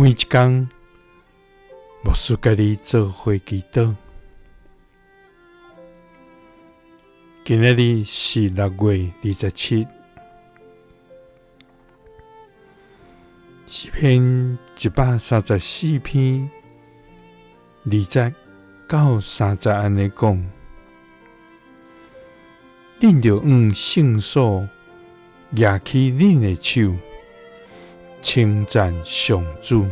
每一工，牧师佮你做伙祈祷。今仔日是6月27，诗篇134篇2节到3节按呢讲：恁著用圣所举起恁的手，称赞上主。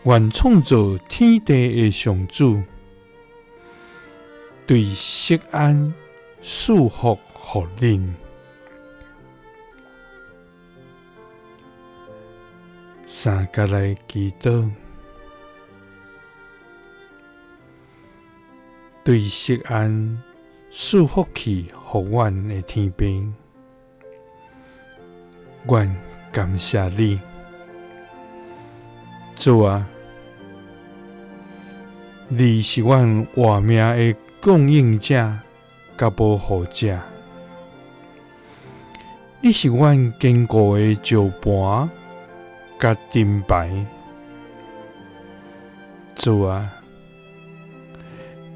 愿创造天地的上主，对锡安赐福予恁。三角来祈祷，对锡安赐福气予阮的天父，阮感谢你，主啊，你是阮活命的供应者佮保护者，你是阮坚固的石盘佮盾牌。主啊，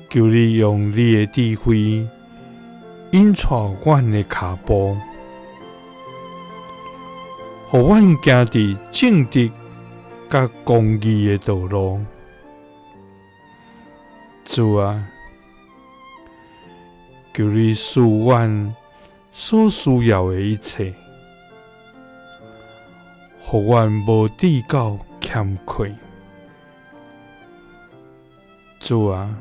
求你用你的智慧引带阮的跤步，予阮行伫正直佮公义的道路。主啊，求你赐阮所需要的一切，予阮无至到欠缺。主啊，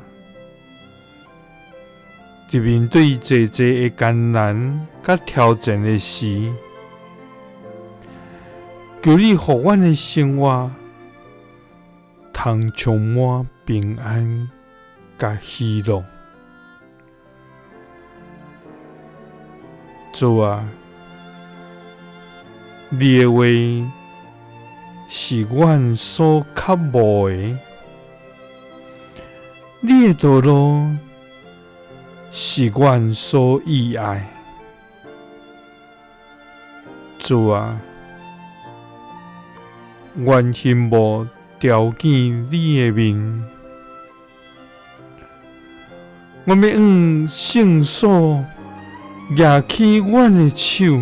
伫面对济济的艰难佮挑战的时，求你予阮的生活通充满平安佮喜乐。主啊，你的话是阮所渴慕的，你的道路是阮所喜爱。主啊，阮希望朝见你的面，我欲用圣所举起阮的手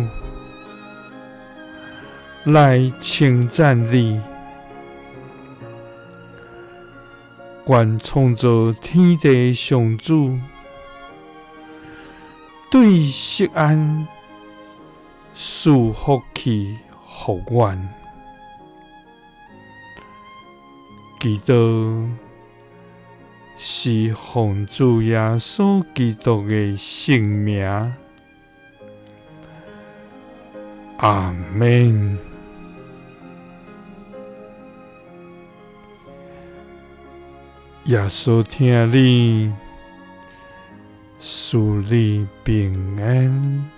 来称赞你。愿创造天地的上主对锡安赐福气予阮。祈祷是奉主耶稣基督的圣名。阿们。耶稣疼你，赐你平安。